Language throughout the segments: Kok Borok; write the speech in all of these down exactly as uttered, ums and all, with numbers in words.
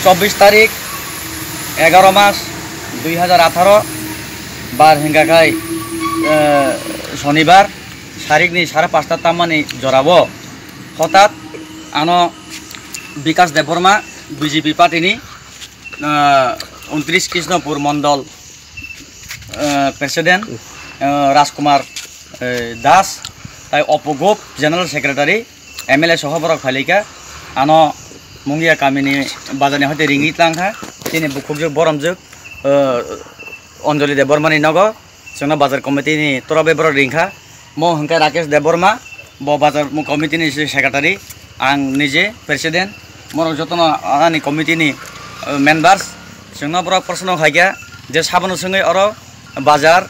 Chobbish tarik, egaro mas, dui hajar atharo, bar hingka khai, eh, sonibar, sarikni sare pasta tammani jorao hotat ano Bikas Debbarma, B J P party ni, eh, untris Krishnapur mondol, eh, president, eh, Rajkumar, eh, Das, tai Opo Gop, general secretary, M L A soho borok phailika, ano Mungia kamini bazarni hoite ringwi tlangkha, chini bukhukjwk boromjwk, eh, Anjali Debbarmani nogo, chwngno bazar committee ni torabe borok ringkha, mo hwnkhe Rakesh Debbarma, bo bazar committee ni secretary, ang nije president, borok jotono ani committee ni, eh, members, chwngno borok proshno khaikha je sabono swngwi oro bazar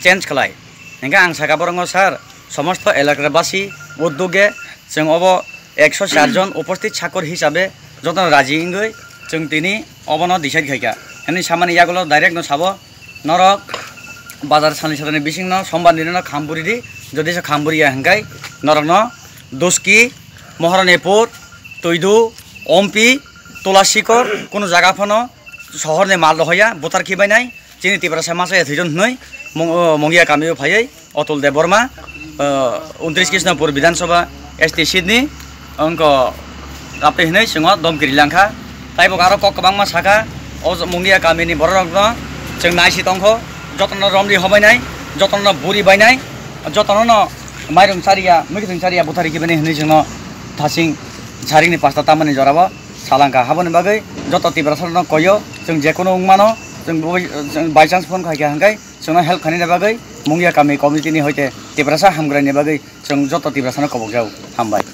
change khlai. Hingke ang saka borokno, sir, somosto elakabasi uddoge chwng obo ekso char jon uposthit sakor hisabe jotono raji wngwi chwng tini obono decide khaikha. Hwnwi samani yagulo direct no sabo, norok bazar sani satani bisingno sombar nini no kham buri di, jodi se kham buriya hingkai norokno Doski, Moharanipur, Tuidu, Ompi, Tulasikor, kunu jaga phano sohorni mal rohoya, buthar khibainai, chini Tiprasa masa ya thwijon hwnwi, Mung-, o, Mungia kamio phaiwi, Atul Debbarma, o, untris Krishnapur Bidhan Sabha S T seat ni, wngkha, apni hwnwi chwngno domkiri langkha. Taibo aro kok kwbangma sakha, o Mungia kamini bororokno chwng naisi tongkho, jotono romri hobainai, jotono buri bainai, jotono no mairung chariya, mwkhwtwng chariya, buthar khibainai hwnwi chwngno thasing saringni pasta tamani jorabo salangkha. Haboni bagwi joto Tiprasa rokno koyo, chwng jekunu wngmano, chwng by chance phone khaikha hwnkhe chwngno help khainani bagwi Mungia kami committee ni hoite Tiprasa hamkraini bagwi chwng joto Tiprasano kobokjao. Hambai.